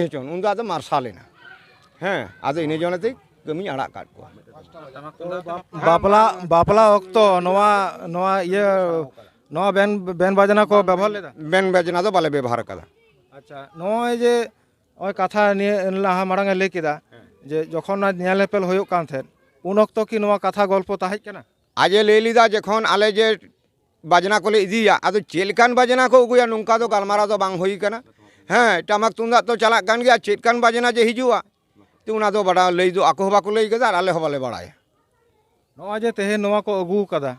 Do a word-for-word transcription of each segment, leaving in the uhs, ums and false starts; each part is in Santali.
ᱦᱚᱪᱚᱱ, ᱩᱱᱫᱚ ᱟᱫᱚ ᱢᱟᱨᱥᱟᱞ ᱮᱱᱟ᱾ ᱦᱮᱸ, ᱟᱫᱚ ᱤᱱᱟᱹ ᱡᱚᱱᱮ ᱛᱮ ᱠᱟᱹᱢᱤᱧ ᱟᱲᱟᱜ ᱠᱟᱫ ᱠᱚᱣᱟ᱾ ᱵᱟᱯᱞᱟ, ᱵᱟᱯᱞᱟ ᱚᱠᱛᱚ ᱱᱚᱣᱟ, ᱱᱚᱣᱟ ᱤᱭᱟᱹ, ᱱᱚᱣᱟ ᱵᱮᱱ, ᱵᱮᱱ ᱵᱟᱡᱱᱟ ᱠᱚ ᱵᱮᱵᱚᱦᱟᱨ ᱞᱮᱫᱟ? ᱵᱮᱱ ᱵᱟᱡᱱᱟ ᱫᱚ ᱵᱟᱞᱮ ᱵᱮᱵᱚᱦᱟᱨ ᱟᱠᱟᱫᱟ᱾ ᱟᱪᱪᱷᱟ, ᱱᱚᱜᱼᱚᱭ ᱡᱮ ᱱᱚᱜᱼᱚᱭ ᱠᱟᱛᱷᱟ ᱱᱤᱭᱟᱹ ᱞᱟᱦᱟ ᱢᱟᱲᱟᱝ ᱮ ᱞᱟᱹᱭ ᱠᱮᱫᱟ, ᱦᱮᱸ᱾ ᱡᱮ ᱡᱚᱠᱷᱚᱱ ᱚᱱᱟ ᱧᱮᱞ ᱧᱮᱯᱮᱞ ᱦᱩᱭᱩᱜ ᱠᱟᱱ ᱛᱟᱦᱮᱸᱫ, ᱩᱱ ᱚᱠᱛᱚ ᱠᱤ ᱱᱚᱣᱟ ᱠᱟᱛᱷᱟ ᱜᱚᱞᱯᱚ ᱛᱟᱦᱮᱸ ᱠᱟᱱᱟ? ᱟᱡ ᱮ ᱞᱟᱹᱭ ᱞᱮᱫᱟ, ᱡᱚᱠᱷᱚᱱ ᱟᱞᱮ ᱡᱮ ᱵᱟᱡᱽᱱᱟ ᱠᱚᱞᱮ ᱤᱫᱤᱭᱟ, ᱟᱫᱚ ᱪᱮᱫ ᱞᱮᱠᱟᱱ ᱵᱟᱡᱽᱱᱟ ᱠᱚ ᱟᱹᱜᱩᱭᱟ, ᱱᱚᱝᱠᱟ ᱫᱚ ᱜᱟᱞᱢᱟᱨᱟᱣ ᱫᱚ ᱵᱟᱝ ᱦᱩᱭ ᱠᱟᱱᱟ᱾ ᱦᱮᱸ, ᱴᱟᱢᱟᱠ ᱛᱩᱢᱫᱟᱜ ᱛᱚ ᱪᱟᱞᱟᱜ ᱠᱟᱱ ᱜᱮᱭᱟ, ᱪᱮᱫ ᱠᱟᱱ ᱵᱟᱡᱽᱱᱟ ᱡᱮ ᱦᱤᱡᱩᱜᱼᱟ, ᱛᱚ ᱚᱱᱟ ᱫᱚ ᱵᱟᱰᱟᱭ, ᱞᱟᱹᱭ ᱫᱚ ᱟᱠᱚ ᱦᱚᱸ ᱵᱟᱠᱚ ᱞᱟᱹᱭ ᱠᱟᱫᱟ ᱟᱨ ᱟᱞᱮ ᱦᱚᱸ ᱵᱟᱞᱮ ᱵᱟᱲᱟᱭᱟ᱾ ᱱᱚᱜᱼᱚᱭ ᱡᱮ ᱛᱮᱦᱮᱧ ᱱᱚᱣᱟ ᱠᱚ ᱟᱹᱜᱩ ᱠᱟᱫᱟ,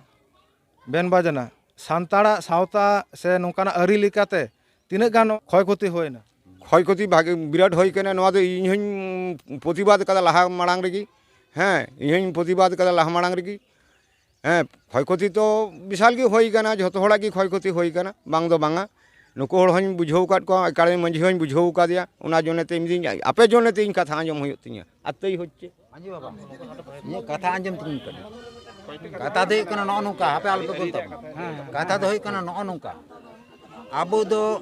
ᱵᱮᱱ ᱵᱟᱡᱽᱱᱟ, ᱥᱟᱱᱛᱟᱲᱟᱜ ᱥᱟᱶᱛᱟ ᱥᱮ ᱱᱚᱝᱠᱟᱱᱟᱜ ᱟᱹᱨᱤ ᱞᱮᱠᱟᱛᱮ ᱛᱤᱱᱟᱹᱜ ᱜᱟᱱ ᱠᱷᱚᱭ ᱠᱷᱚᱛᱤ ᱦᱩᱭᱱᱟ? ᱠᱷᱚᱭ ᱠᱷᱚᱛᱤ ᱵᱷᱟᱜᱮ ᱵᱤᱨᱟᱴ ᱦᱩᱭ ᱠᱟᱱᱟ᱾ ᱱᱚᱣᱟ ᱫᱚ ᱤᱧ ᱦᱚᱧ ᱯᱨᱚᱛᱤᱵᱟᱫ ᱠᱟᱫᱟ ᱞᱟᱦᱟ ᱢᱟᱲᱟᱝ ᱨᱮᱜᱮ᱾ ᱦᱮᱸ, ᱤᱧ ᱦᱚᱧ ᱯᱨᱚᱛᱤᱵᱟᱫ ᱠᱟᱫᱟ ᱞᱟᱦᱟ ᱢᱟᱲᱟᱝ ᱨᱮᱜᱮ᱾ ᱦᱮᱸ, ᱠᱷᱚᱭ ᱠᱷᱚᱛᱤ ᱛᱚ ᱵᱤᱥᱟᱞ ᱜᱮ ᱦᱩᱭ ᱠᱟᱱᱟ, ᱡᱷᱚᱛᱚ ᱦᱚᱲᱟᱜ ᱜᱮ ᱠᱷᱚᱭ ᱠᱷᱚᱛᱤ ᱦᱩᱭ ᱠᱟᱱᱟ, ᱵᱟᱝ ᱫᱚ ᱵᱟᱝᱟ᱾ ᱱᱩᱠᱩ ᱦᱚᱲ ᱦᱚᱧ ᱵᱩᱡᱷᱟᱹᱣ ᱟᱠᱟᱫ ᱠᱚᱣᱟ, ᱮᱠᱟᱲᱮ ᱢᱟᱺᱡᱷᱤ ᱦᱚᱧ ᱵᱩᱡᱷᱟᱹᱣ ᱟᱠᱟᱫᱮᱭᱟ᱾ ᱚᱱᱟ ᱡᱚᱱᱱᱮ ᱛᱮ ᱤᱧ ᱫᱩᱧ, ᱟᱯᱮ ᱡᱚᱱᱱᱮ ᱛᱮ ᱤᱧ ᱠᱟᱛᱷᱟ ᱟᱸᱡᱚᱢ ᱦᱩᱭᱩᱜ ᱛᱤᱧᱟ᱾ ᱟᱛᱮᱭ ᱦᱚᱪᱪᱷᱮ᱾ ᱢᱟᱺᱡᱷᱤ ᱵᱟᱵᱟ, ᱤᱧᱟᱹᱜ ᱠᱟᱛᱷᱟ ᱟᱸᱡᱚᱢ ᱛᱤᱧ ᱯᱮ᱾ ᱠᱟᱛᱷᱟ ᱫᱚ ᱦᱩᱭᱩᱜ ᱠᱟᱱᱟ ᱱᱚᱜᱼᱚ ᱱᱚᱝᱠᱟ, ᱦᱟᱯᱮ ᱟᱞᱚᱯᱮ ᱜᱚᱞ ᱛᱟᱵᱚᱱᱟ᱾ ᱠᱟᱛᱷᱟ ᱫᱚ ᱦᱩᱭᱩᱜ ᱠᱟᱱᱟ ᱱᱚᱜᱼᱚ ᱱᱚᱝᱠᱟ, ᱟᱵᱚ ᱫᱚ,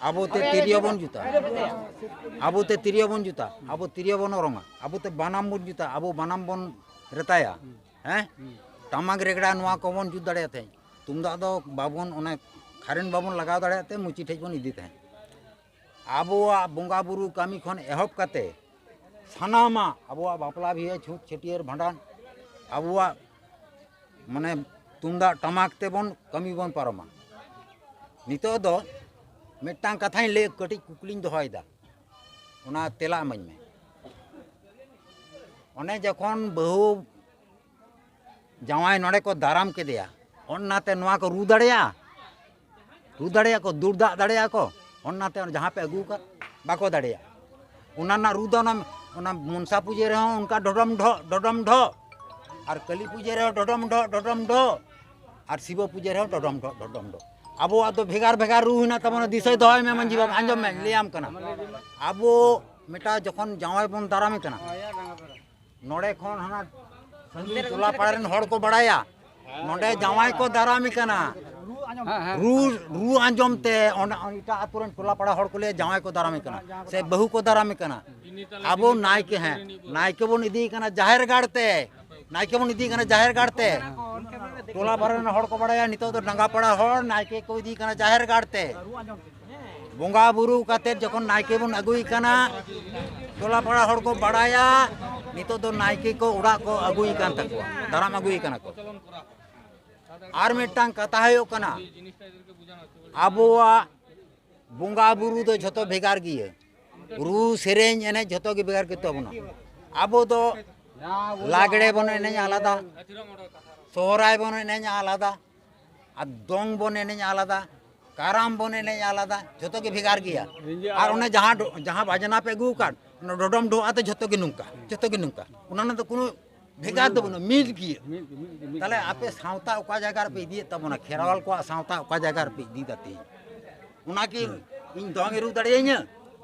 ᱟᱵᱚ ᱛᱮ ᱛᱤᱨᱭᱳ ᱵᱚᱱ ᱡᱩᱛᱟ, ᱟᱵᱚ ᱛᱮ ᱛᱤᱨᱭᱳ ᱵᱚᱱ ᱡᱩᱛᱟ, ᱟᱵᱚ ᱛᱤᱨᱭᱳ ᱵᱚᱱ ᱚᱨᱚᱝᱟ, ᱟᱵᱚ ᱛᱮ ᱵᱟᱱᱟᱢ ᱵᱚᱱ ᱡᱩᱛᱟ, ᱟᱵᱚ ᱵᱟᱱᱟᱢ ᱵᱚᱱ ᱨᱮᱛᱟᱭᱟ, ᱦᱮᱸ, ᱴᱟᱢᱟᱠ ᱨᱮᱜᱽᱲᱟ ᱱᱚᱣᱟ ᱠᱚᱵᱚᱱ ᱡᱩᱛ ᱫᱟᱲᱮᱭᱟᱜ ᱛᱟᱦᱮᱸᱫ, ᱛᱩᱢᱫᱟᱜ ᱫᱚ ᱵᱟᱵᱚᱱ, ᱚᱱᱮ ᱠᱷᱟᱨᱮᱱ ᱵᱟᱵᱚᱱ ᱞᱟᱜᱟᱣ ᱫᱟᱲᱮᱭᱟᱜ ᱛᱮ ᱢᱩᱪᱤ ᱴᱷᱮᱡ ᱵᱚᱱ ᱤᱫᱤ ᱛᱟᱦᱮᱸᱫ᱾ ᱟᱵᱚᱣᱟᱜ ᱵᱚᱸᱜᱟ ᱵᱩᱨᱩ ᱠᱟᱹᱢᱤ ᱠᱷᱚᱱ ᱮᱦᱚᱵ ᱠᱟᱛᱮ ᱥᱟᱱᱟᱢᱟᱜ, ᱟᱵᱚᱣᱟᱜ ᱵᱟᱯᱞᱟ ᱵᱤᱦᱟᱹ, ᱪᱷᱩᱛ ᱪᱷᱟᱹᱴᱭᱟᱹᱨ ᱵᱷᱟᱸᱰᱟᱱ, ᱟᱵᱚᱣᱟᱜ ᱢᱟᱱᱮ ᱛᱩᱢᱫᱟᱜ ᱴᱟᱢᱟᱠ ᱛᱮᱵᱚᱱ ᱠᱟᱹᱢᱤ ᱵᱚᱱ ᱯᱟᱨᱚᱢᱟ᱾ ᱱᱤᱛᱚᱜ ᱫᱚ ᱢᱤᱫᱴᱟᱝ ᱠᱟᱛᱷᱟᱧ ᱞᱟᱹᱭ, ᱠᱟᱹᱴᱤᱡ ᱠᱩᱠᱞᱤᱧ ᱫᱚᱦᱚᱭᱮᱫᱟ, ᱚᱱᱟ ᱛᱮᱞᱟ ᱮᱢᱟᱹᱧ ᱢᱮ᱾ ᱚᱱᱮ ᱡᱚᱠᱷᱚᱱ ᱵᱟᱹᱦᱩ ᱡᱟᱶᱟᱭ ᱱᱚᱰᱮ ᱠᱚ ᱫᱟᱨᱟᱢ ᱠᱮᱫᱮᱭᱟ, ᱚᱱᱟᱛᱮ ᱱᱚᱣᱟ ᱠᱚ ᱨᱩ ᱫᱟᱲᱮᱭᱟᱜᱼᱟ? ᱨᱩ ᱫᱟᱲᱮᱭᱟᱜᱼᱟ ᱠᱚ, ᱫᱩᱲᱫᱟᱜ ᱫᱟᱲᱮᱭᱟᱜᱼᱟ ᱠᱚ? ᱚᱱᱟᱛᱮ ᱡᱟᱦᱟᱸ ᱯᱮ ᱟᱹᱜᱩ ᱟᱠᱟᱫ, ᱵᱟᱠᱚ ᱫᱟᱲᱮᱭᱟᱜᱼᱟ᱾ ᱚᱱᱟ ᱨᱮᱱᱟᱜ ᱨᱩ ᱫᱚ ᱚᱱᱟ, ᱚᱱᱟ ᱢᱚᱱᱥᱟ ᱯᱩᱡᱟᱹ ᱨᱮᱦᱚᱸ ᱚᱱᱠᱟ ᱰᱚᱰᱚᱢ ᱰᱷᱚᱜ, ᱰᱚᱰᱚᱢ ᱰᱷᱚᱜ, ᱟᱨ ᱠᱟᱹᱞᱤ ᱯᱩᱡᱟᱹ ᱨᱮᱦᱚᱸ ᱰᱚᱰᱚᱢ ᱰᱷᱚᱜ, ᱰᱚᱰᱚᱢ ᱰᱷᱚᱜ, ᱟᱨ ᱥᱤᱵᱚ ᱯᱩᱡᱟᱹ ᱨᱮᱦᱚᱸ ᱰᱚᱰᱚᱢ ᱰᱷᱚᱜ, ᱰᱚᱰᱚᱢ ᱰᱷᱚᱜ᱾ ᱟᱵᱚᱣᱟᱜ ᱫᱚ ᱵᱷᱮᱜᱟᱨ ᱵᱷᱮᱜᱟᱨ ᱨᱩ ᱦᱮᱱᱟᱜ ᱛᱟᱵᱚᱱᱟ, ᱫᱤᱥᱟᱹᱭ ᱫᱚᱦᱚᱭ ᱢᱮ ᱢᱟᱹᱡᱷᱤ ᱵᱟᱵᱟ, ᱟᱸᱡᱚᱢ ᱢᱮ, ᱞᱟᱹᱭᱟᱢ ᱠᱟᱱᱟ᱾ ᱟᱵᱚ ᱢᱤᱫᱴᱟᱝ ᱡᱚᱠᱷᱚᱱ ᱡᱟᱶᱟᱭ ᱵᱚᱱ ᱫᱟᱨᱟᱢᱮ ᱠᱟᱱᱟ, ᱱᱚᱰᱮ ᱠᱷᱚᱱ ᱦᱟᱱᱟ ᱥᱟᱺᱜᱤᱧ ᱴᱚᱞᱟ ᱯᱟᱲᱟ ᱨᱮᱱ ᱦᱚᱲ ᱠᱚ ᱵᱟᱲᱟᱭᱟ, ᱱᱚᱰᱮ ᱡᱟᱶᱟᱭ ᱠᱚ ᱫᱟᱨᱟᱢᱮ ᱠᱟᱱᱟ᱾ ᱨᱩ ᱨᱩ ᱟᱸᱡᱚᱢ ᱛᱮ ᱚᱸᱰᱮ ᱮᱴᱟᱜ ᱟᱹᱛᱩ ᱨᱮᱱ ᱴᱚᱞᱟ ᱯᱟᱲᱟ ᱦᱚᱲ ᱠᱚ ᱞᱟᱹᱭᱟ ᱡᱟᱶᱟᱭ ᱠᱚ ᱫᱟᱨᱟᱢᱮ ᱠᱟᱱᱟ ᱥᱮ ᱵᱟᱹᱦᱩ ᱠᱚ ᱫᱟᱨᱟᱢᱮ ᱠᱟᱱᱟ᱾ ᱟᱵᱚ ᱱᱟᱭᱠᱮ, ᱦᱮᱸ, ᱱᱟᱭᱠᱮ ᱵᱚᱱ ᱤᱫᱤᱭᱮ ᱠᱟᱱᱟ ᱡᱟᱦᱮᱨ ᱜᱟᱲ ᱛᱮ, ᱱᱟᱭᱠᱮ ᱵᱚᱱ ᱤᱫᱤᱭᱮ ᱠᱟᱱᱟ ᱡᱟᱦᱮᱨ ᱜᱟᱲ ᱛᱮ᱾ ᱴᱚᱞᱟ ᱯᱟᱲᱟ ᱨᱮᱱ ᱦᱚᱲ ᱠᱚ ᱵᱟᱲᱟᱭᱟ ᱱᱤᱛᱚᱜ ᱫᱚ ᱰᱟᱸᱜᱟ ᱯᱟᱲᱟ ᱦᱚᱲ ᱱᱟᱭᱠᱮ ᱠᱚ ᱤᱫᱤᱭᱮ ᱠᱟᱱᱟ ᱡᱟᱦᱮᱨ ᱜᱟᱲ ᱛᱮ᱾ ᱵᱚᱸᱜᱟ ᱵᱩᱨᱩ ᱠᱟᱛᱮ ᱡᱚᱠᱷᱚᱱ ᱱᱟᱭᱠᱮ ᱵᱚᱱ ᱟᱹᱜᱩᱭᱮ ᱠᱟᱱᱟ, ᱴᱚᱞᱟ ᱯᱟᱲᱟ ᱦᱚᱲ ᱠᱚ ᱵᱟᱲᱟᱭᱟ ᱱᱤᱛᱚᱜ ᱫᱚ ᱱᱟᱭᱠᱮ ᱠᱚ ᱚᱲᱟᱜ ᱠᱚ ᱟᱹᱜᱩᱭᱮ ᱠᱟᱱ ᱛᱟᱠᱚᱣᱟ, ᱫᱟᱨᱟᱢ ᱟᱹᱜᱩᱭᱮ ᱠᱟᱱᱟ ᱠᱚ᱾ ᱟᱨ ᱢᱤᱫᱴᱟᱝ ᱠᱟᱛᱷᱟ ᱦᱩᱭᱩᱜ ᱠᱟᱱᱟ, ᱟᱵᱚᱣᱟᱜ ᱵᱚᱸᱜᱟ ᱵᱩᱨᱩ ᱫᱚ ᱡᱷᱚᱛᱚ ᱵᱷᱮᱜᱟᱨ ᱜᱮᱭᱟ, ᱨᱩ ᱥᱮᱨᱮᱧ ᱮᱱᱮᱡ ᱡᱷᱚᱛᱚ ᱜᱮ ᱵᱷᱮᱜᱟᱨ ᱜᱮ ᱛᱟᱵᱚᱱᱟ᱾ ᱟᱵᱚ ᱫᱚ ᱞᱟᱜᱽᱲᱮ ᱵᱚᱱ ᱮᱱᱮᱡ ᱟᱞᱟᱫᱟ, ᱥᱚᱦᱨᱟᱭ ᱵᱚᱱ ᱮᱱᱮᱡ ᱟᱞᱟᱫᱟ, ᱟᱨ ᱫᱚᱝ ᱵᱚᱱ ᱮᱱᱮᱡ ᱟᱞᱟᱫᱟ, ᱠᱟᱨᱟᱢ ᱵᱚᱱ ᱮᱱᱮᱡ ᱟᱞᱟᱫᱟ, ᱡᱷᱚᱛᱚ ᱜᱮ ᱵᱷᱮᱜᱟᱨ ᱜᱮᱭᱟ᱾ ᱟᱨ ᱚᱱᱮ ᱡᱟᱦᱟᱸ ᱰᱚ- ᱡᱟᱦᱟᱸ ᱵᱟᱡᱽᱱᱟ ᱯᱮ ᱟᱹᱜᱩ ᱟᱠᱟᱫ, ᱚᱱᱟ ᱰᱚᱰᱚᱢ ᱰᱚᱦᱟ ᱫᱚ ᱡᱷᱚᱛᱚ ᱜᱮ ᱱᱚᱝᱠᱟ, ᱡᱷᱚᱛᱚ ᱜᱮ ᱱᱚᱝᱠᱟ, ᱚᱱᱟ ᱨᱮᱱᱟᱜ ᱫᱚ ᱠᱳᱱᱳ ᱵᱷᱮᱜᱟᱨ ᱫᱚ ᱵᱟᱹᱱᱩᱜᱼᱟ, ᱢᱤᱫ ᱜᱮᱭᱟ᱾ ᱛᱟᱦᱞᱮ ᱟᱯᱮ ᱥᱟᱶᱛᱟ ᱚᱠᱟ ᱡᱟᱭᱜᱟ ᱨᱮᱯᱮ ᱤᱫᱤᱭᱮᱫ ᱛᱟᱵᱚᱱᱟ, ᱠᱷᱮᱨᱣᱟᱞ ᱠᱚᱣᱟᱜ ᱥᱟᱶᱛᱟ ᱚᱠᱟ ᱡᱟᱭᱜᱟ ᱨᱮᱯᱮ ᱤᱫᱤᱭᱮᱫᱟ ᱛᱮᱦᱮᱧ? ᱚᱱᱟ ᱠᱤ ᱤᱧ ᱫᱚᱝ ᱮ ᱨᱩ ᱫᱟᱲᱮᱭᱟᱹᱧᱟ?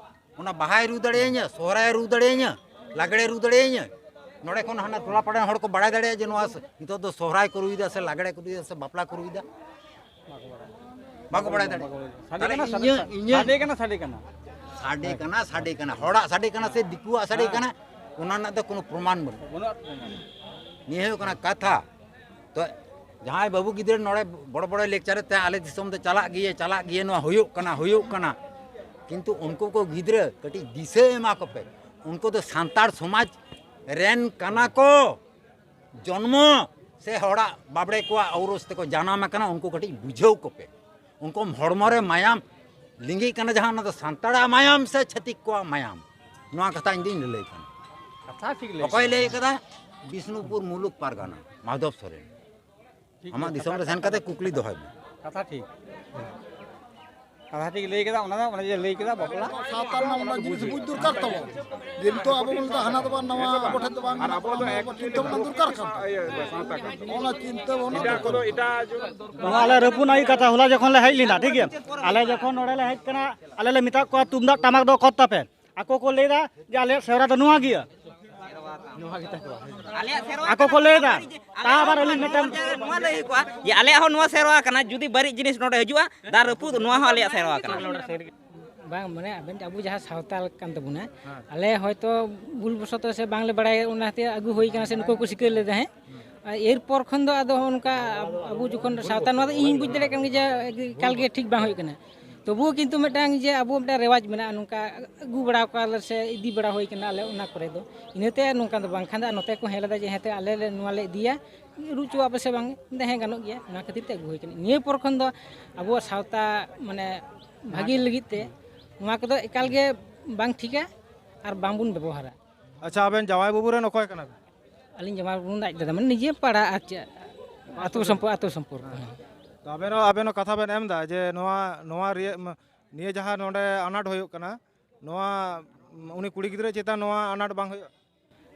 ᱚᱱᱟ ᱵᱟᱦᱟᱭ ᱨᱩ ᱫᱟᱲᱮᱭᱟᱹᱧᱟ, ᱥᱚᱦᱨᱟᱭ ᱨᱩ ᱫᱟᱲᱮᱭᱟᱹᱧᱟ, ᱞᱟᱜᱽᱲᱮ ᱨᱩ ᱫᱟᱲᱮᱭᱟᱹᱧᱟ? ᱱᱚᱰᱮ ᱠᱷᱚᱱ ᱦᱟᱱᱟ ᱴᱚᱞᱟ ᱯᱟᱲᱟ ᱨᱮᱱ ᱦᱚᱲ ᱠᱚ ᱵᱟᱲᱟᱭ ᱫᱟᱲᱮᱭᱟᱜᱼᱟ ᱡᱮ ᱱᱚᱣᱟ ᱥ- ᱱᱤᱛᱚᱜ ᱫᱚ ᱥᱚᱦᱨᱟᱭ ᱠᱚ ᱨᱩᱭᱮᱫᱟ ᱥᱮ ᱞᱟᱜᱽᱲᱮ ᱠᱚ ᱨᱩᱭᱮᱫᱟ ᱥᱮ ᱵᱟᱯᱞᱟ ᱠᱚ ᱨᱩᱭᱮᱫᱟ? ᱵᱟᱠᱚ ᱵᱟᱲᱟᱭ ᱫᱟᱲᱮᱭᱟᱜᱼᱟ᱾ ᱥᱟᱰᱮ ᱛᱟᱦᱞᱮ ᱠᱟᱱᱟ, ᱥᱟᱰᱮ, ᱤᱧᱟᱹᱜ, ᱤᱧᱟᱹᱜ ᱥᱟᱰᱮ ᱠᱟᱱᱟ, ᱥᱟᱰᱮ ᱠᱟᱱᱟ᱾ ᱥᱟᱰᱮ ᱠᱟᱱᱟ, ᱥᱟᱰᱮ ᱠᱟᱱᱟ, ᱦᱚᱲᱟᱜ ᱥᱟᱰᱮ ᱠᱟᱱᱟ ᱥᱮ ᱫᱤᱠᱩᱣᱟᱜ ᱥᱟᱰᱮ ᱠᱟᱱᱟ, ᱚᱱᱟ ᱨᱮᱱᱟᱜ ᱫᱚ ᱠᱳᱱᱳ ᱯᱨᱚᱢᱟᱱ ᱵᱟᱹᱱᱩᱜᱼᱟ᱾ ᱵᱟᱹᱱᱩᱜᱼᱟ ᱯᱨᱚᱢᱟᱱ᱾ ᱱᱤᱭᱟᱹ ᱦᱩᱭᱩᱜ ᱠᱟᱱᱟ ᱠᱟᱛᱷᱟ᱾ ᱛᱚ ᱡᱟᱦᱟᱸᱭ ᱵᱟᱹᱵᱩ ᱜᱤᱫᱽᱨᱟᱹ ᱱᱚᱰᱮ ᱵᱚᱲᱚ ᱵᱚᱲᱚ ᱞᱮᱠᱪᱟᱨ ᱛᱮ ᱟᱞᱮ ᱫᱤᱥᱚᱢ ᱫᱚ ᱪᱟᱞᱟᱜ ᱜᱮᱭᱟ, ᱪᱟᱞᱟᱜ ᱜᱮᱭᱟ, ᱱᱚᱣᱟ ᱦᱩᱭᱩᱜ ᱠᱟᱱᱟ, ᱦᱩᱭᱩᱜ ᱠᱟᱱᱟ, ᱠᱤᱱᱛᱩ ᱩᱱᱠᱩ ᱠᱚ ᱜᱤᱫᱽᱨᱟᱹ ᱠᱟᱹᱴᱤᱡ ᱫᱤᱥᱟᱹ ᱮᱢᱟ ᱠᱚᱯᱮ, ᱩᱱᱠᱩ ᱫᱚ ᱥᱟᱱᱛᱟᱲ ᱥᱚᱢᱟᱡᱽ ᱨᱮᱱ ᱠᱟᱱᱟ ᱠᱚ, ᱡᱚᱱᱢᱚ ᱥᱮ ᱦᱚᱲᱟᱜ ᱵᱟᱵᱲᱮ ᱠᱚᱣᱟᱜ ᱟᱹᱣᱨᱟᱹᱥ ᱛᱮᱠᱚ ᱡᱟᱱᱟᱢ ᱟᱠᱟᱱᱟ, ᱩᱱᱠᱩ ᱠᱟᱹᱴᱤᱡ ᱵᱩᱡᱷᱟᱹᱣ ᱠᱚᱯᱮ᱾ ᱩᱱᱠᱩ ᱦᱚᱲᱢᱚ ᱨᱮ ᱢᱟᱭᱟᱢ ᱞᱤᱸᱜᱤᱜ ᱠᱟᱱᱟ, ᱡᱟᱦᱟᱸ ᱚᱱᱟ ᱫᱚ ᱥᱟᱱᱛᱟᱲᱟᱜ ᱢᱟᱭᱟᱢ ᱥᱮ ᱪᱷᱟᱹᱛᱤᱠ ᱠᱚᱣᱟᱜ ᱢᱟᱭᱟᱢ, ᱱᱚᱣᱟ ᱠᱟᱛᱷᱟ ᱤᱧ ᱫᱩᱧ ᱞᱟᱹᱞᱟᱹᱭ ᱠᱟᱱᱟ᱾ ᱠᱟᱛᱷᱟ ᱴᱷᱤᱠ ᱞᱟᱹᱭ ᱚᱠᱚᱭ ᱠᱟᱫᱟ᱾ ᱞᱟᱹᱭ ᱠᱟᱫᱟ? ᱵᱤᱥᱱᱩᱯᱩᱨ ᱢᱩᱞᱩᱠ ᱯᱟᱨᱜᱟᱱᱟ, ᱢᱟᱫᱷᱚᱵ ᱥᱚᱨᱮᱱ᱾ ᱴᱷᱤᱠ ᱟᱢᱟᱜ ᱜᱮᱭᱟ, ᱫᱤᱥᱚᱢ ᱠᱟᱛᱷᱟ ᱨᱮ ᱥᱮᱱ ᱠᱟᱛᱮ ᱠᱩᱠᱞᱤ ᱫᱚᱦᱚᱭ ᱢᱮ᱾ ᱠᱟᱛᱷᱟ ᱴᱷᱤᱠ, ᱠᱟᱛᱷᱟ ᱴᱷᱤᱠ ᱞᱟᱹᱭ ᱠᱮᱫᱟ᱾ ᱚᱱᱟ ᱫᱚ ᱚᱱᱮ ᱡᱮ ᱞᱟᱹᱭ ᱠᱮᱫᱟ ᱵᱟᱯᱞᱟ᱾ ᱥᱟᱶᱛᱟ ᱨᱮᱱᱟᱜ ᱚᱱᱟ ᱡᱤᱱᱤᱥ ᱵᱩᱡᱽ ᱫᱚᱨᱠᱟᱨ ᱛᱟᱵᱚᱱ᱾ ᱡᱮ ᱱᱤᱛᱚᱜ ᱟᱵᱚ ᱵᱚᱱ ᱞᱟᱹᱭᱫᱟ ᱦᱟᱱᱟ ᱫᱚ ᱵᱟᱝ, ᱱᱟᱣᱟ ᱟᱵᱚ ᱴᱷᱮᱱ ᱫᱚ ᱵᱟᱝ, ᱟᱨ ᱟᱵᱚ ᱫᱚ ᱱᱚᱣᱟ ᱮᱠ ᱪᱤᱱᱛᱟᱹ ᱵᱷᱟᱵᱽᱱᱟ ᱫᱚᱨᱠᱟᱨ ᱠᱟᱱ ᱛᱟᱵᱚᱱᱟ᱾ ᱤᱭᱟᱹ, ᱥᱟᱶᱛᱟ ᱠᱟᱱ ᱛᱟᱵᱚᱱᱟ᱾ ᱚᱱᱟ ᱪᱤᱱᱛᱟᱹ ᱵᱷᱟᱵᱽᱱᱟ ᱮᱴᱟᱜ ᱫᱚᱨᱠᱟᱨ ᱠᱚᱫᱚ ᱠᱟᱱ ᱛᱟᱵᱚᱱᱟ᱾ ᱮᱴᱟᱜ ᱡᱚᱱ- ᱱᱚᱣᱟ ᱟᱞᱮ ᱨᱟᱹᱯᱩᱱ ᱟᱭᱩ ᱠᱟᱛᱷᱟ, ᱦᱚᱞᱟ ᱡᱚᱠᱷᱚᱱ ᱞᱮ ᱦᱮᱡ ᱞᱮᱱᱟ, ᱴᱷᱤᱠ ᱜᱮᱭᱟ, ᱟᱞᱮ ᱞᱮ ᱢᱮᱛᱟᱜ ᱠᱚᱣᱟ ᱛᱩᱢᱫᱟᱜ ᱴᱟᱢᱟᱠ ᱫᱚ ᱚᱠᱚᱨ ᱛᱟᱯᱮ, ᱟᱠᱚ ᱠᱚ ᱞᱟᱹᱭᱫᱟ ᱡᱮ ᱟᱞᱮᱭᱟᱜ ᱥᱮᱨᱣᱟ ᱫᱚ ᱱᱚᱣᱟ ᱜᱮᱭᱟ᱾ ᱟᱠᱚ ᱠᱚ ᱞᱟᱹᱭ ᱮᱫᱟ᱾ ᱛᱟ ᱟᱵᱟᱨ ᱟᱹᱞᱤᱧ ᱢᱤᱫᱴᱟᱝ ᱱᱚᱣᱟ ᱞᱟᱹᱭ ᱦᱩᱭ ᱠᱚᱜᱼᱟ ᱡᱮ ᱟᱞᱮᱭᱟᱜ ᱦᱚᱸ ᱱᱚᱣᱟ ᱥᱮᱨᱣᱟ ᱠᱟᱱᱟ, ᱡᱩᱫᱤ ᱵᱟᱹᱲᱤᱡ ᱡᱤᱱᱤᱥ ᱱᱚᱰᱮ ᱦᱤᱡᱩᱜᱼᱟ, ᱫᱟᱜ ᱨᱟᱹᱯᱩᱫ, ᱱᱚᱣᱟ ᱦᱚᱸ ᱟᱞᱮᱭᱟᱜ ᱥᱮᱨᱣᱟ ᱠᱟᱱᱟ᱾ ᱵᱟᱝ, ᱢᱟᱱᱮ ᱟᱵᱮᱱ, ᱟᱵᱚ ᱡᱟᱦᱟᱸ ᱥᱟᱶᱛᱟ ᱠᱟᱱ ᱛᱟᱵᱚᱱᱟ, ᱟᱞᱮ ᱦᱚᱭᱛᱚ ᱵᱷᱩᱞ ᱵᱚᱥᱚᱛᱚ ᱥᱮ ᱵᱟᱝᱞᱮ ᱵᱟᱲᱟᱭᱟ, ᱚᱱᱟᱛᱮ ᱟᱹᱜᱩ ᱦᱩᱭ ᱠᱟᱱᱟ ᱥᱮ ᱱᱩᱠᱩ ᱠᱚ ᱥᱤᱠᱟᱹᱨ ᱞᱮᱫᱟ, ᱦᱮᱸ᱾ ᱟᱨ ᱮᱨᱯᱚᱨ ᱠᱷᱚᱱ ᱫᱚ ᱟᱫᱚ ᱱᱚᱝᱠᱟ ᱟᱵᱚ ᱡᱚᱠᱷᱚᱱ ᱥᱟᱶᱛᱟ, ᱱᱚᱣᱟ ᱫᱚ ᱤᱧ ᱵᱩᱡᱽ ᱫᱟᱲᱮᱭᱟᱜ ᱠᱟᱱ ᱜᱮᱭᱟ ᱡᱮ ᱮᱠᱟᱞ ᱜᱮ ᱴᱷᱤᱠ ᱵᱟᱝ ᱦᱩᱭᱩᱜ ᱠᱟᱱᱟ᱾ ᱛᱚᱵᱩᱣᱳ ᱠᱤᱱᱛᱩ ᱢᱤᱫᱴᱟᱝ ᱡᱮ ᱟᱵᱚ ᱢᱤᱫᱴᱟᱝ ᱨᱮᱣᱟᱡᱽ ᱢᱮᱱᱟᱜᱼᱟ, ᱱᱚᱝᱠᱟ ᱟᱹᱜᱩ ᱵᱟᱲᱟ ᱠᱚᱣᱟ ᱞᱮ ᱥᱮ ᱤᱫᱤ ᱵᱟᱲᱟ ᱦᱩᱭ ᱠᱟᱱᱟ ᱟᱞᱮ ᱚᱱᱟ ᱠᱚᱨᱮ ᱫᱚ, ᱤᱱᱟᱹᱛᱮ ᱱᱚᱝᱠᱟ ᱫᱚ ᱵᱟᱝᱠᱷᱟᱱ ᱫᱚ ᱱᱚᱛᱮ ᱠᱚ ᱦᱮᱡ ᱞᱮᱫᱟ ᱡᱮ ᱦᱮᱸ ᱛᱮ ᱟᱞᱮ ᱞᱮ ᱱᱚᱣᱟ ᱞᱮ ᱤᱫᱤᱭᱟ, ᱨᱩ ᱦᱚᱪᱚᱣᱟᱜ ᱯᱮ ᱥᱮ ᱵᱟᱝ? ᱢᱮᱱᱫᱟ ᱦᱮᱸ ᱜᱟᱱᱚᱜ ᱜᱮᱭᱟ, ᱚᱱᱟ ᱠᱷᱟᱹᱛᱤᱨ ᱛᱮ ᱟᱹᱜᱩ ᱦᱩᱭ ᱠᱟᱱᱟ᱾ ᱱᱤᱭᱟᱹ ᱯᱚᱨ ᱠᱷᱚᱱ ᱫᱚ ᱟᱵᱚᱣᱟᱜ ᱥᱟᱶᱛᱟ ᱢᱟᱱᱮ ᱵᱷᱟᱜᱮ ᱞᱟᱹᱜᱤᱫ ᱛᱮ ᱱᱚᱣᱟ ᱠᱚᱫᱚ ᱮᱠᱟᱞ ᱜᱮ ᱵᱟᱝ ᱴᱷᱤᱠᱟ ᱟᱨ ᱵᱟᱝᱵᱚᱱ ᱵᱮᱵᱚᱦᱟᱨᱟ᱾ ᱟᱪᱪᱷᱟ, ᱟᱵᱮᱱ ᱡᱟᱶᱟᱭ ᱵᱟᱹᱵᱩ ᱨᱮᱱ ᱚᱠᱚᱭ ᱠᱟᱱᱟ ᱵᱮᱱ? ᱟᱹᱞᱤᱧ ᱡᱟᱶᱟᱭ ᱵᱟᱹᱵᱩ ᱨᱮᱱ ᱟᱡ ᱫᱟᱫᱟ, ᱢᱟᱱᱮ ᱱᱤᱡᱮ ᱯᱟᱲᱟ ᱟᱨ ᱪᱮᱫ, ᱟᱹᱛᱩ ᱥᱚᱢᱯᱚ-, ᱟᱹᱛᱩ ᱥᱚᱢᱯᱚᱨᱠᱚ᱾ ᱦᱮᱸ᱾ ᱛᱚ ᱟᱵᱮᱱ ᱦᱚᱸ, ᱟᱵᱮᱱ ᱦᱚᱸ ᱠᱟᱛᱷᱟ ᱵᱮᱱ ᱮᱢ ᱮᱫᱟ ᱡᱮ ᱱᱚᱣᱟ, ᱱᱚᱣᱟ ᱨᱮᱭᱟᱜ, ᱱᱤᱭᱟᱹ ᱡᱟᱦᱟᱸ ᱱᱚᱰᱮ ᱟᱱᱟᱴ ᱦᱩᱭᱩᱜ ᱠᱟᱱᱟ, ᱱᱚᱣᱟ, ᱩᱱᱤ ᱠᱩᱲᱤ ᱜᱤᱫᱽᱨᱟᱹ ᱪᱮᱛᱟᱱ ᱱᱚᱣᱟ ᱟᱱᱟᱴ ᱵᱟᱝ ᱦᱩᱭᱩᱜᱼᱟ?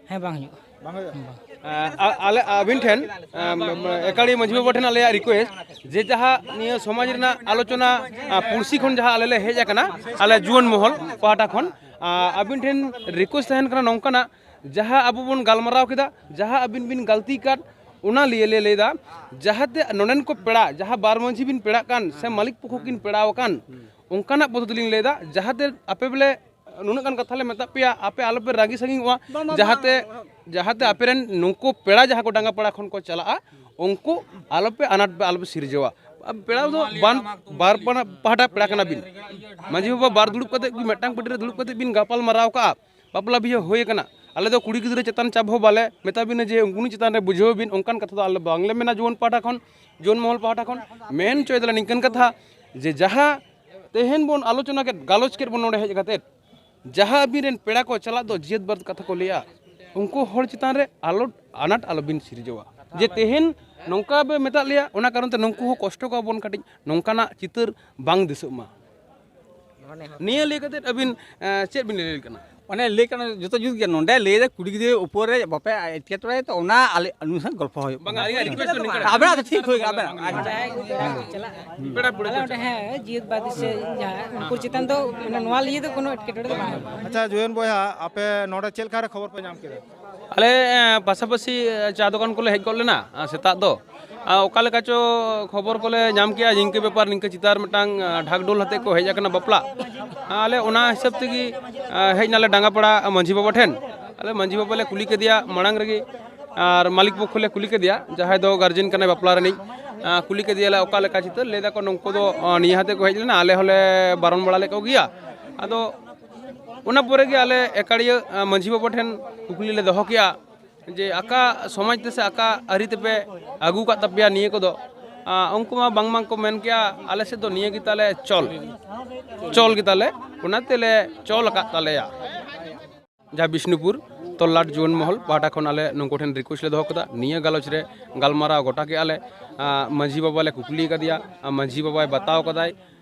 ᱦᱮᱸ, ᱵᱟᱝ ᱦᱩᱭᱩᱜᱼᱟ᱾ ᱵᱟᱝ ᱦᱩᱭᱩᱜᱼᱟ? ᱦᱮᱸ, ᱵᱟᱝ᱾ ᱟ-, ᱟ-, ᱟᱞᱮ ᱟᱹᱵᱤᱱ ᱴᱷᱮᱱ, ᱟᱢ, ᱟᱢ, ᱮᱠᱟᱲᱤ ᱢᱟᱹᱡᱷᱤ ᱵᱟᱵᱟ ᱴᱷᱮᱱ ᱟᱞᱮᱭᱟᱜ ᱨᱤᱠᱩᱭᱮᱥᱴ ᱡᱮ ᱡᱟᱦᱟᱸ ᱱᱤᱭᱟᱹ ᱥᱚᱢᱟᱡᱽ ᱨᱮᱱᱟᱜ ᱟᱞᱳᱪᱚᱱᱟ, ᱟ, ᱯᱩᱲᱥᱤ ᱠᱷᱚᱱ ᱡᱟᱦᱟᱸ ᱟᱞᱮ ᱞᱮ ᱦᱮᱡ ᱟᱠᱟᱱᱟ, ᱟᱞᱮ ᱡᱩᱣᱟᱹᱱ ᱢᱚᱦᱚᱞ ᱯᱟᱦᱴᱟ ᱠᱷᱚᱱ, ᱟ, ᱟᱹᱵᱤᱱ ᱴᱷᱮᱱ ᱨᱤᱠᱩᱭᱮᱥᱴ ᱛᱟᱦᱮᱱ ᱠᱟᱱᱟ ᱱᱚᱝᱠᱟᱱᱟᱜ, ᱡᱟᱦᱟᱸ ᱟᱵᱚ ᱵᱚᱱ ᱜᱟᱞᱢᱟᱨᱟᱣ ᱠᱮᱫᱟ, ᱡᱟᱦᱟᱸ ᱟᱹᱵᱤᱱ ᱵᱤᱱ ᱜᱟᱹᱞᱛᱤ ᱠᱟᱫ, ᱚᱱᱟ ᱞᱤᱭᱮ ᱞᱮ ᱞᱟᱹᱭᱫᱟ, ᱡᱟᱦᱟᱸᱛᱮ ᱱᱚᱰᱮᱱ ᱠᱚ ᱯᱮᱲᱟ, ᱡᱟᱦᱟᱸ ᱵᱟᱨ ᱢᱟᱹᱡᱷᱤ ᱵᱤᱱ ᱯᱮᱲᱟᱜ ᱠᱟᱱ ᱥᱮ ᱢᱟᱹᱞᱤᱠ ᱯᱚᱠᱷᱚ ᱠᱤᱱ ᱯᱮᱲᱟᱣ ᱟᱠᱟᱱ, ᱚᱱᱠᱟᱱᱟᱜ ᱯᱚᱫᱷᱚᱛᱤ ᱞᱤᱧ ᱞᱟᱹᱭᱫᱟ, ᱡᱟᱦᱟᱸᱛᱮ ᱟᱯᱮ ᱵᱚᱞᱮ ᱱᱩᱱᱟᱹᱜ ᱜᱟᱱ ᱠᱟᱛᱷᱟ ᱞᱮ ᱢᱮᱛᱟᱫ ᱯᱮᱭᱟ, ᱟᱯᱮ ᱟᱞᱚᱯᱮ ᱨᱟᱹᱜᱤ ᱥᱟᱺᱜᱤᱧᱚᱜᱼᱟ, ᱡᱟᱦᱟᱸᱛᱮ, ᱡᱟᱦᱟᱸᱛᱮ ᱟᱯᱮ ᱨᱮᱱ ᱱᱩᱠᱩ ᱯᱮᱲᱟ ᱡᱟᱦᱟᱸ ᱠᱚ ᱰᱟᱸᱜᱟ ᱯᱟᱲᱟ ᱠᱷᱚᱱ ᱠᱚ ᱪᱟᱞᱟᱜᱼᱟ, ᱩᱱᱠᱩ ᱟᱞᱚᱯᱮ ᱟᱱᱟᱴ ᱯᱮ, ᱟᱞᱚᱯᱮ ᱥᱤᱨᱡᱟᱹᱣᱟ᱾ ᱯᱮᱲᱟ ᱫᱚ ᱵᱟᱱ, ᱵᱟᱨ ᱯᱟᱱᱟ-, ᱯᱟᱦᱴᱟ ᱯᱮᱲᱟ ᱠᱟᱱᱟ ᱵᱤᱱ᱾ ᱢᱟᱹᱡᱷᱤ ᱵᱟᱵᱟ ᱵᱟᱨ ᱫᱩᱲᱩᱵ ᱠᱟᱛᱮ ᱠᱤ ᱢᱤᱫᱴᱟᱝ ᱯᱟᱹᱴᱤ ᱨᱮ ᱫᱩᱲᱩᱵ ᱠᱟᱛᱮ ᱵᱤᱱ ᱜᱟᱯᱟᱞ ᱢᱟᱨᱟᱣ ᱠᱟᱜᱼᱟ, ᱵᱟᱯᱞᱟ ᱵᱤᱦᱟᱹ ᱦᱩᱭ ᱟᱠᱟᱱᱟ, ᱟᱞᱮ ᱫᱚ ᱠᱩᱲᱤ ᱜᱤᱫᱽᱨᱟᱹ ᱪᱮᱛᱟᱱ ᱪᱟᱯ ᱦᱚᱸ ᱵᱟᱞᱮ ᱢᱮᱛᱟ ᱵᱤᱱᱟ ᱡᱮ ᱩᱱᱤ ᱪᱮᱛᱟᱱ ᱨᱮ ᱵᱩᱡᱷᱟᱹᱣ ᱵᱤᱱ, ᱚᱱᱠᱟᱱ ᱠᱟᱛᱷᱟ ᱫᱚ ᱟᱞᱮ ᱵᱟᱝᱞᱮ ᱢᱮᱱᱟ ᱡᱩᱣᱟᱹᱱ ᱯᱟᱦᱴᱟ ᱠᱷᱚᱱ, ᱡᱩᱣᱟᱹᱱ ᱢᱚᱦᱚᱞ ᱯᱟᱦᱴᱟ ᱠᱷᱚᱱ᱾ ᱢᱮᱱ ᱦᱚᱪᱚᱭ ᱫᱟᱞᱮ ᱱᱤᱝᱠᱟᱹᱱ ᱠᱟᱛᱷᱟ ᱡᱮ ᱡᱟᱦᱟᱸ ᱛᱮᱦᱮᱧ ᱵᱚᱱ ᱟᱞᱳᱪᱚᱱᱟ ᱠᱮᱫ, ᱜᱟᱞᱚᱪ ᱠᱮᱫ ᱵᱚᱱ ᱱᱚᱰᱮ ᱦᱮᱡ ᱠᱟᱛᱮᱫ, ᱡᱟᱦᱟᱸ ᱟᱹᱵᱤᱱ ᱨᱮᱱ ᱯᱮᱲᱟ ᱠᱚ ᱪᱟᱞᱟᱜ ᱫᱚ ᱡᱤᱭᱟᱹᱛ ᱵᱟᱹᱨᱫ ᱠᱟᱛᱷᱟ ᱠᱚ ᱞᱟᱹᱭᱟ, ᱩᱱᱠᱩ ᱦᱚᱲ ᱪᱮᱛᱟᱱ ᱨᱮ ᱟᱞᱚ, ᱟᱱᱟᱴ ᱟᱞᱚᱵᱤᱱ ᱥᱤᱨᱡᱟᱹᱣᱟ᱾ ᱡᱮ ᱛᱮᱦᱮᱧ ᱱᱚᱝᱠᱟ ᱵᱮ ᱢᱮᱛᱟᱜ ᱞᱮᱭᱟ, ᱚᱱᱟ ᱠᱟᱨᱚᱱ ᱛᱮ ᱱᱩᱠᱩ ᱦᱚᱸ ᱠᱚᱥᱴᱚ ᱠᱚᱣᱟ ᱵᱚᱱ ᱠᱟᱹᱴᱤᱡ, ᱱᱚᱝᱠᱟᱱᱟᱜ ᱪᱤᱛᱟᱹᱨ ᱵᱟᱝ ᱫᱤᱥᱟᱹᱜ ᱢᱟ᱾ ᱱᱤᱭᱟᱹ ᱞᱟᱹᱭ ᱠᱟᱛᱮᱫ ᱟᱹᱵᱤᱱ, ᱮᱸ, ᱪᱮᱫ ᱵᱤᱱ ᱞᱟᱹᱭ ᱠᱟᱱᱟ? ᱚᱱᱮ ᱞᱟᱹᱭ ᱠᱟᱱᱟ ᱡᱚᱛᱚ ᱡᱩᱛ ᱜᱮ, ᱱᱚᱰᱮ ᱞᱟᱹᱭ ᱫᱟ ᱠᱩᱲᱤ ᱜᱤᱫᱽᱨᱟᱹ ᱩᱯᱚᱨ ᱨᱮ ᱵᱟᱯᱮ ᱮᱴᱠᱮᱴᱚᱬᱮ, ᱛᱚ ᱚᱱᱟ ᱟᱞᱮ ᱩᱱᱤ ᱥᱟᱶ ᱜᱚᱞᱯᱷᱚ ᱦᱩᱭᱩᱜ ᱵᱟᱝ, ᱠᱟᱱᱟ᱾ ᱟᱞᱮᱭᱟᱜ request ᱫᱚ ᱱᱤᱝᱠᱟᱹ ᱟᱵᱮᱱᱟᱜ ᱫᱚ ᱴᱷᱤᱠ ᱦᱩᱭ ᱠᱟᱱᱟ, ᱟᱵᱮᱱᱟᱜ᱾ ᱯᱮᱲᱟ ᱯᱟᱹᱲᱦᱟᱹ ᱟᱞᱮ ᱠᱚ ᱚᱸᱰᱮ, ᱦᱮᱸ, ᱡᱤᱭᱟᱹᱛ ᱵᱟᱹᱫᱤ ᱥᱮ ᱡᱟᱦᱟᱸ ᱩᱱᱠᱩ ᱪᱮᱛᱟᱱ ᱫᱚ, ᱢᱟᱱᱮ, ᱱᱚᱣᱟ ᱞᱤᱭᱟᱹ ᱫᱚ ᱠᱳᱱᱳ ᱮᱴᱠᱮᱴᱚᱬᱮ ᱫᱚ ᱵᱟᱝ ᱦᱩᱭᱩᱜᱼᱟ᱾ ᱟᱪᱪᱷᱟ, ᱡᱩᱭᱮᱱ ᱵᱚᱭᱦᱟ, ᱟᱯᱮ ᱱᱚᱰᱮ ᱪᱮᱫ ᱞᱮᱠᱟ ᱨᱮ ᱠᱷᱚᱵᱚᱨ ᱯᱮ ᱧᱟᱢ ᱠᱮᱫᱟ? ᱟᱞᱮ, ᱮᱸ, ᱯᱟᱥᱟᱯᱟᱥᱤ, ᱮᱸ, ᱪᱟ ᱫᱚᱠᱟᱱ ᱠᱚᱞᱮ ᱦᱮᱡ ᱜᱚᱫ ᱞᱮᱱᱟ, ᱟᱸ, ᱥᱮᱛᱟᱜ ᱫᱚ᱾ ᱟᱸ, ᱚᱠᱟ ᱞᱮᱠᱟ ᱪᱚ ᱠᱷᱚᱵᱚᱨ ᱠᱚᱞᱮ ᱧᱟᱢ ᱠᱮᱜᱼᱟ, ᱱᱤᱝᱠᱟᱹ ᱵᱮᱯᱟᱨ, ᱱᱤᱝᱠᱟᱹ ᱪᱤᱛᱟᱹᱨ ᱢᱤᱫᱴᱟᱝ, ᱟᱸ, ᱰᱷᱟᱠᱰᱳᱞ ᱟᱛᱮᱫ ᱠᱚ ᱦᱮᱡ ᱟᱠᱟᱱᱟ ᱵᱟᱯᱞᱟ᱾ ᱟᱸ, ᱟᱞᱮ ᱚᱱᱟ ᱦᱤᱥᱟᱹᱵ ᱛᱮᱜᱮ, ᱟᱸ, ᱦᱮᱡ ᱱᱟᱞᱮ ᱰᱟᱸᱜᱟᱯᱟᱲᱟ ᱢᱟᱹᱡᱷᱤ ᱵᱟᱵᱟ ᱴᱷᱮᱱ᱾ ᱟᱞᱮ ᱢᱟᱹᱡᱷᱤ ᱵᱟᱵᱟ ᱞᱮ ᱠᱩᱞᱤ ᱠᱮᱫᱮᱭᱟ ᱢᱟᱲᱟᱝ ᱨᱮᱜᱮ, ᱟᱨ ᱢᱟᱹᱞᱤᱠ ᱯᱚᱠᱠᱷᱚ ᱞᱮ ᱠᱩᱞᱤ ᱠᱮᱫᱮᱭᱟ, ᱡᱟᱦᱟᱸᱭ ᱫᱚ ᱜᱟᱨᱡᱮᱱ ᱠᱟᱱᱟᱭ ᱵᱟᱯᱞᱟ ᱨᱤᱱᱤᱡ᱾ ᱟᱸ, ᱠᱩᱞᱤ ᱠᱮᱫᱮᱭᱟᱞᱮ ᱚᱠᱟ ᱞᱮᱠᱟ ᱪᱤᱛᱟᱹᱨ, ᱞᱟᱹᱭ ᱫᱟᱠᱚ ᱱᱩᱠᱩ ᱫᱚ, ᱟᱸ, ᱱᱤᱭᱟᱹ ᱦᱟᱛᱮ ᱠᱚ ᱦᱮᱡ ᱞᱮᱱᱟ, ᱟᱞᱮ ᱦᱚᱸᱞᱮ ᱵᱟᱨᱚᱱ ᱵᱟᱲᱟ ᱞᱮᱫ ᱠᱚᱜᱮᱭᱟ᱾ ᱟᱫᱚ ᱚᱱᱟ ᱯᱚᱨᱮ ᱜᱮ ᱟᱞᱮ ᱮᱠᱟᱲᱤᱭᱟᱹ, ᱟᱸ, ᱢᱟᱹᱡᱷᱤ ᱵᱟᱵᱟ ᱴᱷᱮᱱ ᱠᱩᱠᱞᱤ ᱞᱮ ᱫᱚᱦᱚ ᱠᱮᱜᱼᱟ ᱡᱮ ᱟᱠᱟ ᱥᱚᱢᱟᱡᱽ ᱛᱮ ᱥᱮ ᱟᱠᱟ ᱟᱹᱨᱤ ᱛᱮᱯᱮ ᱟᱹᱜᱩ ᱟᱠᱟᱫ ᱛᱟᱯᱮᱭᱟ ᱱᱤᱭᱟᱹ ᱠᱚᱫᱚ? ᱟᱸ, ᱩᱱᱠᱩ ᱢᱟ ᱵᱟᱝ ᱵᱟᱝ ᱠᱚ ᱢᱮᱱ ᱠᱮᱜᱼᱟ, "ᱟᱞᱮ ᱥᱮᱫ ᱫᱚ ᱱᱤᱭᱟᱹ ᱜᱮᱛᱟᱞᱮ ᱪᱚᱞ, ᱪᱚᱞ ᱜᱮᱛᱟᱞᱮ, ᱚᱱᱟ ᱛᱮᱞᱮ ᱪᱚᱞ ᱟᱠᱟᱫ ᱛᱟᱞᱮᱭᱟ᱾" ᱡᱟᱦᱟᱸ ᱵᱤᱥᱱᱩᱯᱩᱨ ᱛᱚᱞᱞᱟᱴ ᱡᱩᱣᱟᱹᱱ ᱢᱚᱦᱚᱞ ᱯᱟᱦᱴᱟ ᱠᱷᱚᱱ ᱟᱞᱮ ᱱᱩᱠᱩ ᱴᱷᱮᱱ request ᱞᱮ ᱫᱚᱦᱚ ᱠᱮᱫᱟ, ᱱᱤᱭᱟᱹ ᱜᱟᱞᱚᱪ ᱨᱮ ᱜᱟᱞᱢᱟᱨᱟᱣ ᱜᱚᱴᱟ ᱠᱮᱜᱼᱟ ᱞᱮ᱾ ᱟᱸ, ᱢᱟᱹᱡᱷᱤ ᱵᱟᱵᱟ ᱞᱮ ᱠᱩᱠᱞᱤ ᱟᱠᱟᱫᱮᱭᱟ, ᱟᱨ ᱢᱟᱹᱡᱷᱤ ᱵᱟᱵᱟᱭ ᱵᱟᱛᱟᱣ ᱠᱟᱫᱟᱭ,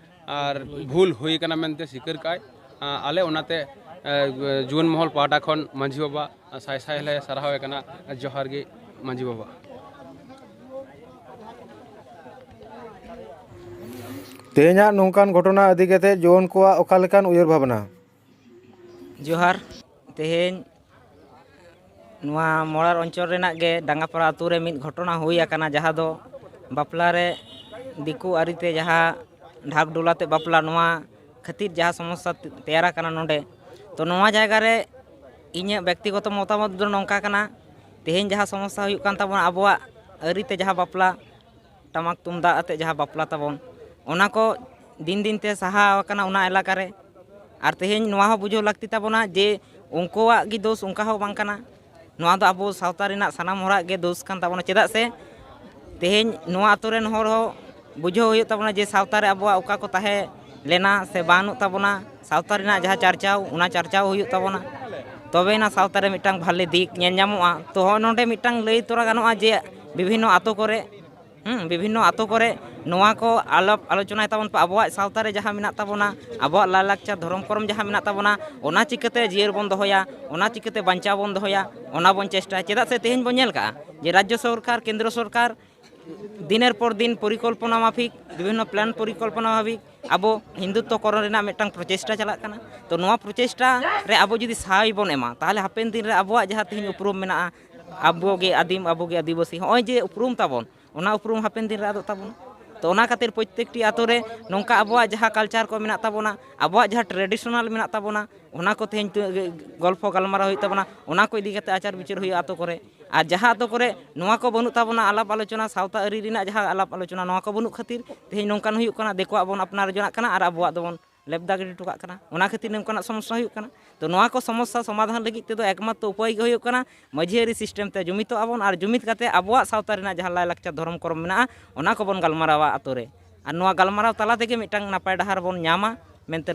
ᱟᱨ ᱵᱷᱩᱞ ᱦᱩᱭ ᱠᱟᱱᱟ ᱢᱮᱱᱛᱮ ᱥᱤᱠᱟᱹᱨ ᱠᱟᱜᱼᱟᱭ᱾ ᱟᱸ, ᱟᱞᱮ ᱚᱱᱟᱛᱮ, ᱮ, ᱡᱩᱣᱟᱹᱱ ᱢᱚᱦᱚᱞ ᱯᱟᱦᱴᱟ ᱠᱷᱚᱱ ᱢᱟᱹᱡᱷᱤ ᱵᱟᱵᱟ ᱥᱟᱭ ᱥᱟᱭ ᱞᱮ ᱥᱟᱨᱦᱟᱣᱮ ᱠᱟᱱᱟ᱾ ᱡᱚᱦᱟᱨ ᱜᱮ ᱢᱟᱹᱡᱷᱤ ᱵᱟᱵᱟ᱾ ᱛᱮᱦᱮᱧᱟᱜ ᱱᱚᱝᱠᱟᱱ ᱜᱷᱚᱴᱚᱱᱟ ᱤᱫᱤ ᱠᱟᱛᱮ ᱡᱩᱣᱟᱹᱱ ᱠᱚᱣᱟᱜ ᱚᱠᱟ ᱞᱮᱠᱟᱱ ᱩᱭᱦᱟᱹᱨ ᱵᱷᱟᱵᱽᱱᱟ? ᱡᱚᱦᱟᱨ᱾ ᱛᱮᱦᱮᱧ ᱱᱚᱣᱟ ᱢᱚᱲᱟᱨ ᱚᱧᱪᱚᱞ ᱨᱮᱱᱟᱜ ᱜᱮ ᱰᱟᱸᱜᱟᱯᱟᱲᱟ ᱟᱹᱛᱩ ᱨᱮ ᱢᱤᱫ ᱜᱷᱚᱴᱚᱱᱟ ᱦᱩᱭ ᱟᱠᱟᱱᱟ, ᱡᱟᱦᱟᱸ ᱫᱚ ᱵᱟᱯᱞᱟ ᱨᱮ ᱫᱤᱠᱩ ᱟᱹᱨᱤᱛᱮ ᱡᱟᱦᱟᱸ ᱰᱷᱟᱠ ᱰᱷᱩᱞ ᱟᱛᱮ ᱵᱟᱯᱞᱟ, ᱱᱚᱣᱟ ᱠᱷᱟᱹᱛᱤᱨ ᱡᱟᱦᱟᱸ ᱥᱚᱢᱚᱥᱥᱟ ᱛᱮᱭᱟᱨ ᱟᱠᱟᱱᱟ ᱱᱚᱰᱮ᱾ ᱛᱚ, ᱱᱚᱣᱟ ᱡᱟᱭᱜᱟ ᱨᱮ ᱤᱧᱟᱹᱜ ᱵᱮᱠᱛᱤᱜᱚᱛᱚ ᱢᱚᱛᱟᱢᱚᱛ ᱫᱚ ᱱᱚᱝᱠᱟ ᱠᱟᱱᱟ, ᱛᱮᱦᱮᱧ ᱡᱟᱦᱟᱸ ᱥᱚᱢᱚᱥᱥᱟ ᱦᱩᱭᱩᱜ ᱠᱟᱱ ᱛᱟᱵᱚᱱᱟ, ᱟᱵᱚᱣᱟᱜ ᱟᱹᱨᱤᱛᱮ ᱡᱟᱦᱟᱸ ᱵᱟᱯᱞᱟ, ᱴᱟᱢᱟᱠ ᱛᱩᱢᱫᱟᱜ ᱟᱛᱮ ᱡᱟᱦᱟᱸ ᱵᱟᱯᱞᱟ ᱛᱟᱵᱚᱱ, ᱚᱱᱟ ᱠᱚ ᱫᱤᱱ ᱫᱤᱱ ᱛᱮ ᱥᱟᱦᱟ ᱟᱠᱟᱱᱟ ᱚᱱᱟ ᱮᱞᱟᱠᱟ ᱨᱮ᱾ ᱟᱨ ᱛᱮᱦᱮᱧ ᱱᱚᱣᱟ ᱦᱚᱸ ᱵᱩᱡᱷᱟᱹᱣ ᱞᱟᱹᱠᱛᱤ ᱛᱟᱵᱚᱱᱟ ᱡᱮ ᱩᱱᱠᱩᱣᱟᱜ ᱜᱮ ᱫᱳᱥ, ᱚᱱᱠᱟ ᱦᱚᱸ ᱵᱟᱝ ᱠᱟᱱᱟ᱾ ᱱᱚᱣᱟ ᱫᱚ ᱟᱵᱚ ᱥᱟᱶᱛᱟ ᱨᱮᱱᱟᱜ ᱥᱟᱱᱟᱢ ᱦᱚᱲᱟᱜ ᱜᱮ ᱫᱳᱥ ᱠᱟᱱ ᱛᱟᱵᱚᱱᱟ, ᱪᱮᱫᱟᱜ ᱥᱮ ᱛᱮᱦᱮᱧ ᱱᱚᱣᱟ ᱟᱛᱳ ᱨᱮᱱ ᱦᱚᱲ ᱦᱚᱸ ᱵᱩᱡᱷᱟᱹᱣ ᱦᱩᱭᱩᱜ ᱛᱟᱵᱚᱱᱟ ᱡᱮ ᱥᱟᱶᱛᱟ ᱨᱮ ᱟᱵᱚᱣᱟᱜ ᱚᱠᱟ ᱠᱚ ᱛᱟᱦᱮᱸ ᱞᱮᱱᱟ ᱥᱮ ᱵᱟᱹᱱᱩᱜ ᱛᱟᱵᱚᱱᱟ, ᱥᱟᱶᱛᱟ ᱨᱮᱱᱟᱜ ᱡᱟᱦᱟᱸ ᱪᱟᱨᱪᱟᱣ, ᱚᱱᱟ ᱪᱟᱨᱪᱟᱣ ᱦᱩᱭᱩᱜ ᱛᱟᱵᱚᱱᱟ, ᱛᱚᱵᱮᱭᱮᱱᱟ ᱥᱟᱶᱛᱟ ᱨᱮ ᱢᱤᱫᱴᱟᱝ ᱵᱷᱟᱞᱮ ᱫᱤᱠ ᱧᱮᱞ ᱧᱟᱢᱚᱜᱼᱟ᱾ ᱛᱚ, ᱦᱚᱸᱜᱼᱚ ᱱᱚᱰᱮ ᱢᱤᱫᱴᱟᱝ ᱞᱟᱹᱭ ᱛᱚᱨᱟ ᱜᱟᱱᱚᱜᱼᱟ ᱡᱮ ᱵᱤᱵᱷᱤᱱᱱᱚ ᱟᱛᱳ ᱠᱚᱨᱮ ᱦᱩᱸ, ᱵᱤᱵᱷᱤᱱᱱᱚ ᱟᱛᱳ ᱠᱚᱨᱮ ᱱᱚᱣᱟ ᱠᱚ ᱟᱞᱟᱯ ᱟᱞᱳᱪᱚᱱᱟᱭ ᱛᱟᱵᱚᱱ ᱯᱮ᱾ ᱟᱵᱚᱣᱟᱜ ᱥᱟᱶᱛᱟ ᱨᱮ ᱡᱟᱦᱟᱸ ᱢᱮᱱᱟᱜ ᱛᱟᱵᱚᱱᱟ, ᱟᱵᱚᱣᱟᱜ ᱞᱟᱭᱼᱞᱟᱠᱪᱟᱨ, ᱫᱷᱚᱨᱚᱢ ᱠᱚᱨᱚᱢ ᱡᱟᱦᱟᱸ ᱢᱮᱱᱟᱜ ᱛᱟᱵᱚᱱᱟ, ᱚᱱᱟ ᱪᱤᱠᱟᱹᱛᱮ ᱡᱤᱭᱟᱹᱲ ᱵᱚᱱ ᱫᱚᱦᱚᱭᱟ, ᱚᱱᱟ ᱪᱤᱠᱟᱹᱛᱮ ᱵᱟᱧᱪᱟᱣ ᱵᱚᱱ ᱫᱚᱦᱚᱭᱟ, ᱚᱱᱟ ᱵᱚᱱ ᱪᱮᱥᱴᱟᱭᱟ᱾ ᱪᱮᱫᱟᱜ ᱥᱮ ᱛᱮᱦᱮᱧ ᱵᱚᱱ ᱧᱮᱞ ᱠᱟᱜᱼᱟ ᱡᱮ ᱨᱟᱡᱽᱡᱚ ᱥᱚᱨᱠᱟᱨ, ᱠᱮᱱᱫᱨᱚ ᱥᱚᱨᱠᱟᱨ ᱫᱤᱱᱮᱨ ᱯᱚᱨ ᱫᱤᱱ ᱯᱚᱨᱤᱠᱚᱞᱯᱚᱱᱟ ᱢᱟᱯᱷᱤᱠ, ᱵᱤᱵᱷᱤᱱᱱᱚ ᱯᱞᱟᱱ ᱯᱚᱨᱤᱠᱚᱞᱯᱚᱱᱟ ᱢᱟᱯᱷᱤᱠ ᱟᱵᱚ ᱦᱤᱱᱫᱩᱛᱛᱚ ᱠᱚᱨᱚᱱ ᱨᱮᱱᱟᱜ ᱢᱤᱫᱴᱟᱝ ᱯᱨᱚᱪᱮᱥᱴᱟ ᱪᱟᱞᱟᱜ ᱠᱟᱱᱟ᱾ ᱛᱚ ᱱᱚᱣᱟ ᱯᱨᱚᱪᱮᱥᱴᱟ ᱨᱮ ᱟᱵᱚ ᱡᱩᱫᱤ ᱥᱟᱭ ᱵᱚᱱ ᱮᱢᱟ, ᱛᱟᱦᱚᱞᱮ ᱦᱟᱯᱮᱱ ᱫᱤᱱ ᱨᱮ ᱟᱵᱚᱣᱟᱜ ᱡᱟᱦᱟᱸ ᱛᱮᱦᱮᱧ ᱩᱯᱨᱩᱢ ᱢᱮᱱᱟᱜᱼᱟ, ᱟᱵᱚ ᱜᱮ ᱟᱹᱫᱤᱢ, ᱟᱵᱚ ᱜᱮ ᱟᱹᱫᱤᱵᱟᱹᱥᱤ, ᱦᱚᱸᱜᱼᱚᱭ ᱡᱮ ᱩᱯᱨᱩᱢ ᱛᱟᱵᱚᱱ, ᱚᱱᱟ ᱩᱯᱨᱩᱢ ᱦᱟᱯᱮᱱ ᱫᱤᱱ ᱨᱮ ᱟᱫᱚᱜ ᱛᱟᱵᱚᱱᱟ᱾ ᱛᱚ ᱚᱱᱟ ᱠᱷᱟᱹᱛᱤᱨ ᱯᱨᱚᱛᱛᱮᱠᱴᱤ ᱟᱛᱳ ᱨᱮ ᱱᱚᱝᱠᱟ ᱟᱵᱚᱣᱟᱜ ᱡᱟᱦᱟᱸ ᱠᱟᱞᱪᱟᱨ ᱠᱚ ᱢᱮᱱᱟᱜ ᱛᱟᱵᱚᱱᱟ, ᱟᱵᱚᱣᱟᱜ ᱡᱟᱦᱟᱸ ᱴᱨᱮᱰᱤᱥᱚᱱᱟᱞ ᱢᱮᱱᱟᱜ ᱛᱟᱵᱚᱱᱟ, ᱚᱱᱟ ᱠᱚ ᱛᱮᱦᱮᱧ ᱛᱩ-, ᱜᱚᱞᱯᱷᱚ ᱜᱟᱞᱢᱟᱨᱟᱣ ᱦᱩᱭᱩᱜ ᱛᱟᱵᱚᱱᱟ, ᱚᱱᱟ ᱠᱚ ᱤᱫᱤ ᱠᱟᱛᱮ ᱟᱪᱟᱨ ᱵᱤᱪᱟᱹᱨ ᱦᱩᱭᱩᱜᱼᱟ ᱟᱛᱳ ᱠᱚᱨᱮ᱾ ᱟᱨ ᱡᱟᱦᱟᱸ ᱟᱛᱳ ᱠᱚᱨᱮ ᱱᱚᱣᱟ ᱠᱚ ᱵᱟᱹᱱᱩᱜ ᱛᱟᱵᱚᱱᱟ, ᱟᱞᱟᱯ ᱟᱞᱳᱪᱚᱱᱟ, ᱥᱟᱶᱛᱟ ᱟᱹᱨᱤ ᱨᱮᱱᱟᱜ ᱡᱟᱦᱟᱸ ᱟᱞᱟᱯ ᱟᱞᱳᱪᱚᱱᱟ, ᱱᱚᱣᱟ ᱠᱚ ᱵᱟᱹᱱᱩᱜ ᱠᱷᱟᱹᱛᱤᱨ ᱛᱮᱦᱮᱧ ᱱᱚᱝᱠᱟᱱ ᱦᱩᱭᱩᱜ ᱠᱟᱱᱟ, ᱫᱤᱠᱩᱣᱟᱜ ᱵᱚᱱ ᱟᱯᱱᱟᱨ ᱡᱚᱱᱟᱜ ᱠᱟᱱᱟ ᱟᱨ ᱟᱵᱚᱣᱟᱜ ᱫᱚᱵᱚᱱ ᱞᱮᱵᱫᱟ ᱜᱤᱰᱤ ᱦᱚᱴᱚ ᱠᱟᱜ ᱠᱟᱱᱟ᱾ ᱚᱱᱟ ᱠᱷᱟᱹᱛᱤᱨ ᱱᱚᱝᱠᱟᱱᱟᱜ ᱥᱚᱢᱚᱥᱥᱟ ᱦᱩᱭᱩᱜ ᱠᱟᱱᱟ᱾ ᱛᱚ ᱱᱚᱣᱟ ᱠᱚ ᱥᱚᱢᱚᱥᱥᱟ ᱥᱚᱢᱟᱫᱷᱟᱱ ᱞᱟᱹᱜᱤᱫ ᱛᱮᱫᱚ ᱮᱠᱢᱟᱛᱨᱚ ᱩᱯᱟᱹᱭ ᱜᱮ ᱦᱩᱭᱩᱜ ᱠᱟᱱᱟ ᱢᱟᱹᱡᱷᱤ ᱟᱹᱨᱤ ᱥᱤᱥᱴᱮᱢ ᱛᱮ ᱡᱩᱢᱤᱫᱚᱜ ᱟᱵᱚᱱ ᱟᱨ ᱡᱩᱢᱤᱫ ᱠᱟᱛᱮ ᱟᱵᱚᱣᱟᱜ ᱥᱟᱶᱛᱟ ᱨᱮᱱᱟᱜ ᱡᱟᱦᱟᱸ ᱞᱟᱭᱼᱞᱟᱠᱪᱟᱨ, ᱫᱷᱚᱨᱚᱢ ᱠᱚᱨᱚᱢ ᱢᱮᱱᱟᱜᱼᱟ, ᱚᱱᱟ ᱠᱚᱵᱚᱱ ᱜᱟᱞᱢᱟᱨᱟᱣᱟ ᱟᱛᱳ ᱨᱮ᱾ ᱟᱨ ᱱᱚᱣᱟ ᱜᱟᱞᱢᱟᱨᱟᱣ ᱛᱟᱞᱟ ᱛᱮᱜᱮ ᱢᱤᱫᱴᱟᱝ ᱱᱟᱯᱟᱭ ᱰᱟᱦᱟᱨ ᱵᱚᱱ ᱧᱟᱢᱟ ᱢᱮᱱᱛᱮ